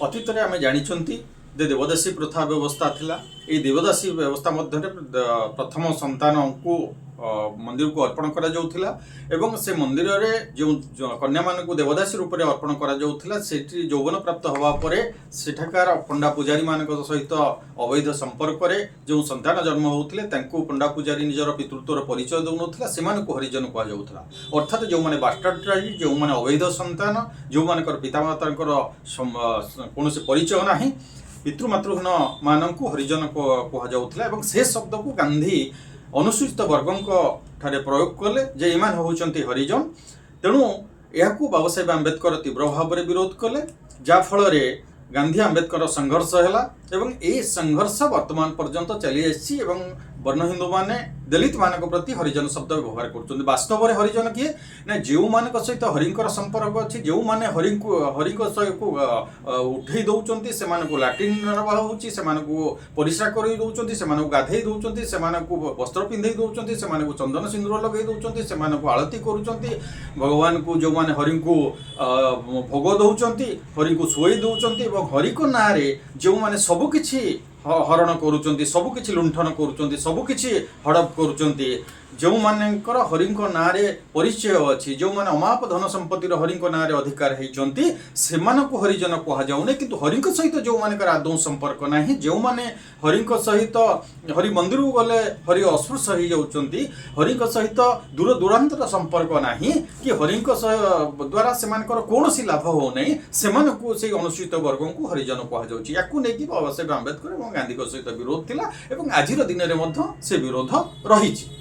ଅତୀତରେ ଆମେ ଜାଣିଛନ୍ତି ଯେ ଦେବଦାସୀ ପ୍ରଥା ବ୍ୟବସ୍ଥା ଥିଲା। ଏଇ ଦେବଦାସୀ ବ୍ୟବସ୍ଥା ମଧ୍ୟରେ ପ୍ରଥମ ସନ୍ତାନଙ୍କୁ ମନ୍ଦିରକୁ ଅର୍ପଣ କରାଯାଉଥିଲା ଏବଂ ସେ ମନ୍ଦିରରେ ଯେଉଁ କନ୍ୟାମାନଙ୍କୁ ଦେବଦାସୀ ରୂପରେ ଅର୍ପଣ କରାଯାଉଥିଲା, ସେଠି ଯୌବନ ପ୍ରାପ୍ତ ହେବା ପରେ ସେଠାକାର ପଣ୍ଡା ପୂଜାରୀମାନଙ୍କ ସହିତ ଅବୈଧ ସମ୍ପର୍କରେ ଯେଉଁ ସନ୍ତାନ ଜନ୍ମ ହେଉଥିଲେ, ତାଙ୍କୁ ପଣ୍ଡା ପୂଜାରୀ ନିଜର ପିତୃତ୍ୱର ପରିଚୟ ଦେଉନଥିଲା। ସେମାନଙ୍କୁ ହରିଜନ କୁହାଯାଉଥିଲା। ଅର୍ଥାତ୍ ଯେଉଁମାନେ ବାଷ୍ଟାର୍ଡ ଚାଇଲ୍ଡ, ଯେଉଁମାନେ ଅବୈଧ ସନ୍ତାନ, ଯେଉଁମାନଙ୍କର ପିତାମାତାଙ୍କର କୌଣସି ପରିଚୟ ନାହିଁ, ପିତୃମାତୃହୀନ ମାନଙ୍କୁ ହରିଜନ କୁହାଯାଉଥିଲା। ଏବଂ ସେ ଶବ୍ଦକୁ ଗାନ୍ଧୀ ଅନୁସୂଚିତ ବର୍ଗଙ୍କ ଠାରେ ପ୍ରୟୋଗ କଲେ ଯେ ଏମାନେ ହେଉଛନ୍ତି ହରିଜନ। ତେଣୁ ଏହାକୁ ବାବା ସାହେବ ଆମ୍ବେଦକର ତୀବ୍ର ଭାବରେ ବିରୋଧ କଲେ, ଯାହାଫଳରେ ଗାନ୍ଧୀ ଆମ୍ବେଦକର ସଂଘର୍ଷ ହେଲା ଏବଂ ଏହି ସଂଘର୍ଷ ବର୍ତ୍ତମାନ ପର୍ଯ୍ୟନ୍ତ ଚାଲି ଆସିଛି ଏବଂ ବର୍ଣ୍ଣ ହିନ୍ଦୁମାନେ ଦଳିତମାନଙ୍କ ପ୍ରତି ହରିଜନ ଶବ୍ଦ ବ୍ୟବହାର କରୁଛନ୍ତି। ବାସ୍ତବରେ ହରିଜନ କିଏ ନା ଯେଉଁମାନଙ୍କ ସହିତ ହରିଙ୍କର ସମ୍ପର୍କ ଅଛି, ଯେଉଁମାନେ ହରିଙ୍କୁ ହରିଙ୍କ ସହକୁ ଉଠେଇ ଦେଉଛନ୍ତି, ସେମାନଙ୍କୁ ଲାଟ୍ରିନ୍ ନେବା ହେଉଛି, ସେମାନଙ୍କୁ ପରିସ୍ରା କରେଇ ଦେଉଛନ୍ତି, ସେମାନଙ୍କୁ ଗାଧେଇ ଦେଉଛନ୍ତି, ସେମାନଙ୍କୁ ବସ୍ତ୍ର ପିନ୍ଧେଇ ଦେଉଛନ୍ତି, ସେମାନଙ୍କୁ ଚନ୍ଦନ ସିନ୍ଦୁର ଲଗେଇ ଦେଉଛନ୍ତି, ସେମାନଙ୍କୁ ଆଳତି କରୁଛନ୍ତି, ଭଗବାନଙ୍କୁ ଯେଉଁମାନେ ହରିଙ୍କୁ ଭୋଗ ଦେଉଛନ୍ତି, ହରିଙ୍କୁ ଶୁଆଇ ଦେଉଛନ୍ତି ଏବଂ ହରିଙ୍କ ନାଁରେ ଯେଉଁମାନେ ସବୁକିଛି ହରଣ କରୁଛନ୍ତି, ସବୁକିଛି ଲୁଣ୍ଠନ କରୁଛନ୍ତି, ସବୁକିଛି ହଡ଼ପ କରୁଛନ୍ତି, ଯେଉଁମାନଙ୍କର ହରିଙ୍କ ନାଁରେ ପରିଚୟ ଅଛି, ଯେଉଁମାନେ ଅମାପ ଧନ ସମ୍ପତ୍ତିର ହରିଙ୍କ ନାଁରେ ଅଧିକାର ହେଇଛନ୍ତି, ସେମାନଙ୍କୁ ହରିଜନ କୁହାଯାଉନି। କିନ୍ତୁ ହରିଙ୍କ ସହିତ ଯେଉଁମାନଙ୍କର ଆଦୌ ସମ୍ପର୍କ ନାହିଁ, ଯେଉଁମାନେ ହରିଙ୍କ ସହିତ ହରି ମନ୍ଦିରକୁ ଗଲେ ହରି ଅସ୍ପୃଶ୍ୟ ହେଇଯାଉଛନ୍ତି, ହରିଙ୍କ ସହିତ ଦୂର ଦୂରାନ୍ତର ସମ୍ପର୍କ ନାହିଁ କି ହରିଙ୍କ ସହ ଦ୍ୱାରା ସେମାନଙ୍କର କୌଣସି ଲାଭ ହେଉନାହିଁ, ସେମାନଙ୍କୁ, ସେଇ ଅନୁସୂଚିତ ବର୍ଗଙ୍କୁ ହରିଜନ କୁହାଯାଉଛି। ୟାକୁ ନେଇକି ବାବା ସାହେବ ଆମ୍ବେଦକର ଏବଂ ଗାନ୍ଧୀଙ୍କ ସହିତ ବିରୋଧ ଥିଲା ଏବଂ ଆଜିର ଦିନରେ ମଧ୍ୟ ସେ ବିରୋଧ ରହିଛି।